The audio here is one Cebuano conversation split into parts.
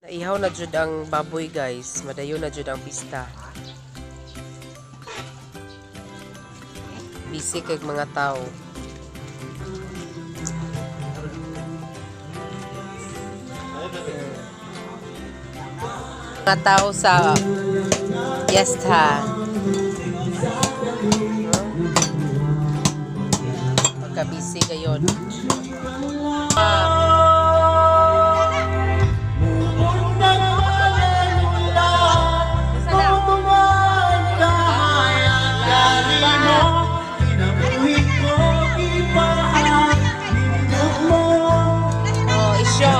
Naihaw na jud ang baboy, guys. Madayon na jud ang pista. Busy kay mga tao. Mga tao sa fiesta. Pagka-busy kayo. Oh, isyo.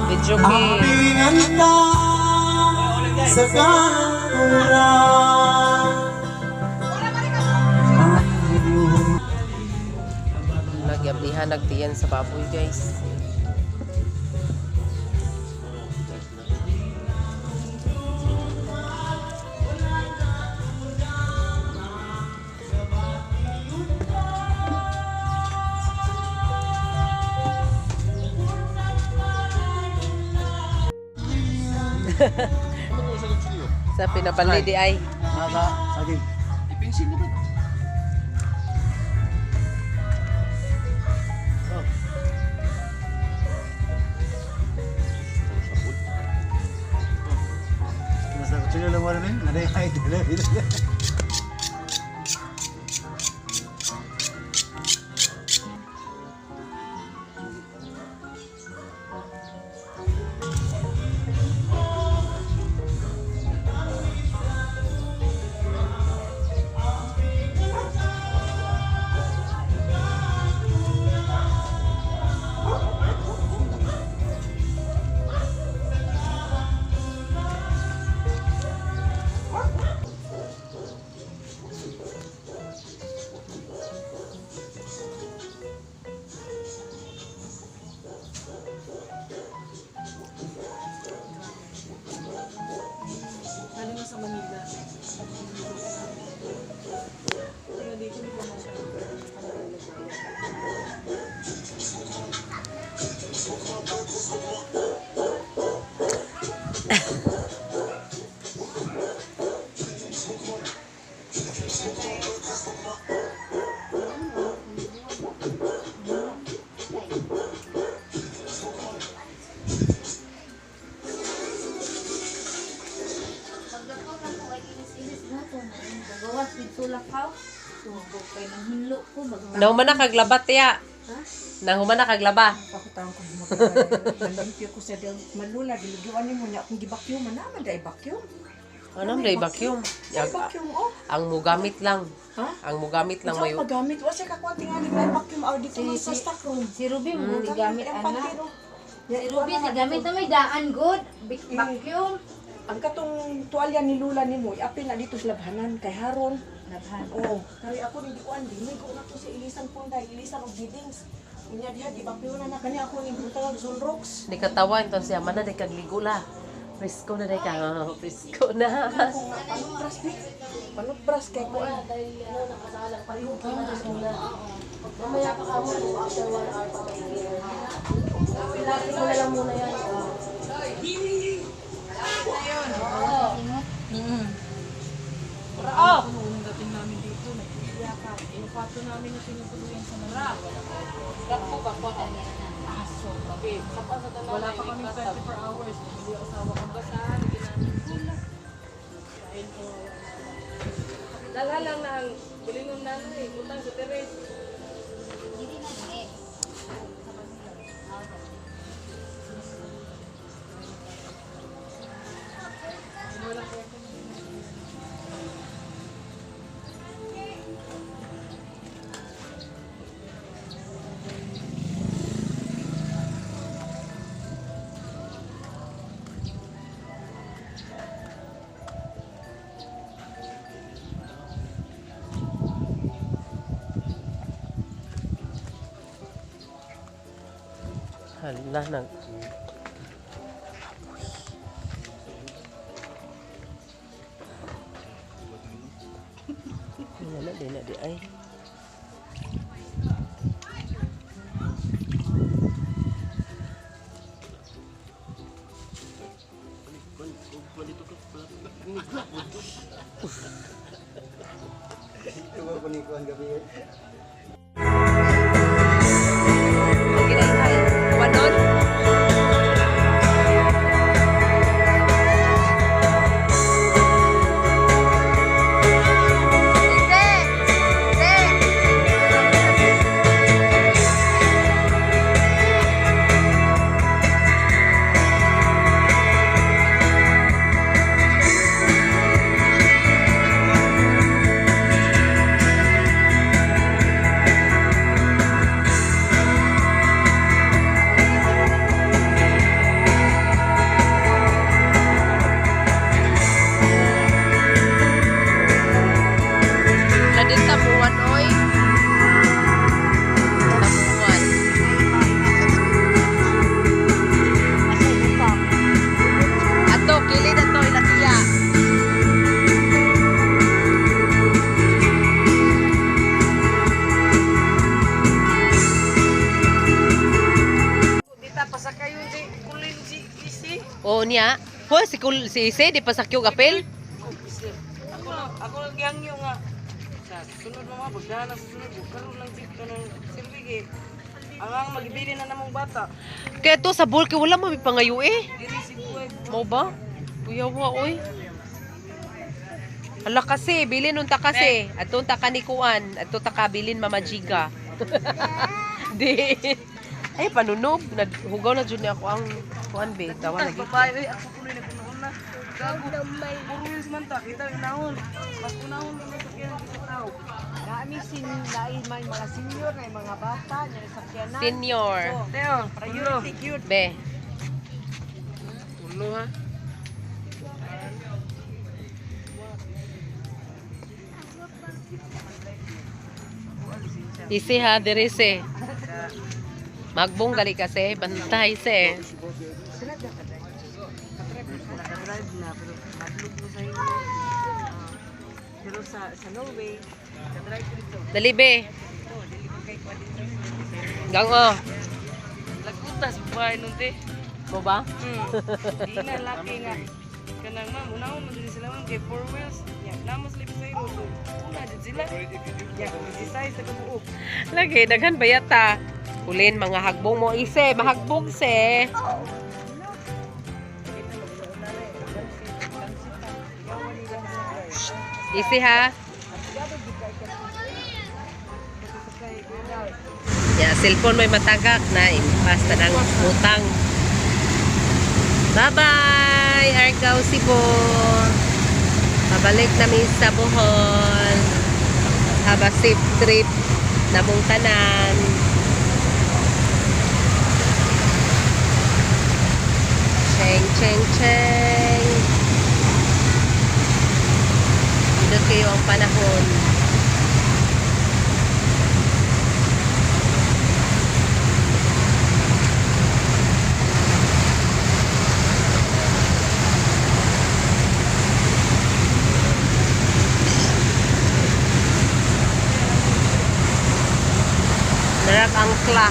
Video kay. Sa kanturan. Nagyablihan, nagtiyan sa baboy, guys. Sa pinapali di ay. Nasa saging. Ipinsin na ba? Nasa kutsilyo lang wala na yun. Naday ay dala. Lalo na sa Manila. Kaya dito hindi ko masyado. Pagdakaw na ko ay inis-inis na to. Gagawas dito lakaw. Tubog kay nang hinlo ko mag Nahuman na kaglabat ya. Nahuman na kaglaba. Pakutang ko magkakaroon. Ko sa del malula gilugiwan nimo nya akong gibakyum man naman dai vacuum. Ano day vacuum? Ay vacuum oh. Ang mugamit lang. Ha? Ang mugamit lang Lang mayo. magamit wa siya kakuha tingali may vacuum aw dito man sa stock room. Si Ruby mo gigamit Ang ana. pantiro. Si Ruby si gamit na may daan good. Big vacuum. Ang katong tuwalya ni Lula nimo iapil na dito sa labhanan kay Haron. Labhan. Oo, kari ako ni kuan di ko na to sa Ilisan Punday, Ilisan og Bidings. Unya diha gibakyum na na kani ako ni butang og Zonrox. Di katawa enton siya man na di kagligo la. Presko na di ka. Oh, presko na. Kung panutbras bi. Panutbras kay kuan. Wala pa kaming 24 hours. Hindi asawa ko basahan. Dalha lang na ang bulingon nanay. Butang sa teres. Dili na eh. Hala nag. Wala di na di ay. Tuwa ko ni kuan gabi. Wanon. Nadin tabuan oy. Tabuan. Ato kilid ato ilatiya. Dita pasakayon si kulin si isi. Oo niya. Hoy si kul si Ise di pasakyo gapel. Ako lang ako lang gihangyo nga sa sunod mama pagdahan na sa sunod karon lang si kanang silbi kay ang ang magibili na namong bata. Kaya to sa bulke wala mo pangayo eh. Diri si buhay. Mo ba? Kuyawa oy. Hala kasi, bilin unta kasi. Ato unta ka ni Kuan, ato ta ka bilin Mama Jiga. Di. Ay panunog, naghugaw na jud ni ako ang kuan be, tawa lagi. Babae oy ako kunoy nagkunoon na. Gago. Puro yun si Manta, kita unahon. Mas unahon lang sa sakyan kita tao. Naami sin naay may mga senior na mga bata nya sakyanan. Senior. Teo, priority cute. Be. Tulo ha. Isi ha, diri se. Magbong gali kasi, bantay se. Nakadrive na pero madlog mo sa inyo. Pero sa Norway, nakadrive dito. Dali be. Gang oh. Lagutas buhay nun te. Mo ba? Di na laki nga. Kanang ma'am, unahon mo din sila ma'am kay four wheels. Ya, namo sila sa iro. So, una din sila. Ya, exercise sa kabuok. Lagi daghan ba yata? Ulin mga hagbong mo ise, mahagbong se. Isi ha. Ya, cellphone may matagak na basta ng utang. Bye-bye, Argao Cebu. Pabalik nami sa Bohol. Have a safe trip namong tanan. Cheng, cheng, cheng. Dito kayo ang panahon. Narak ang kla.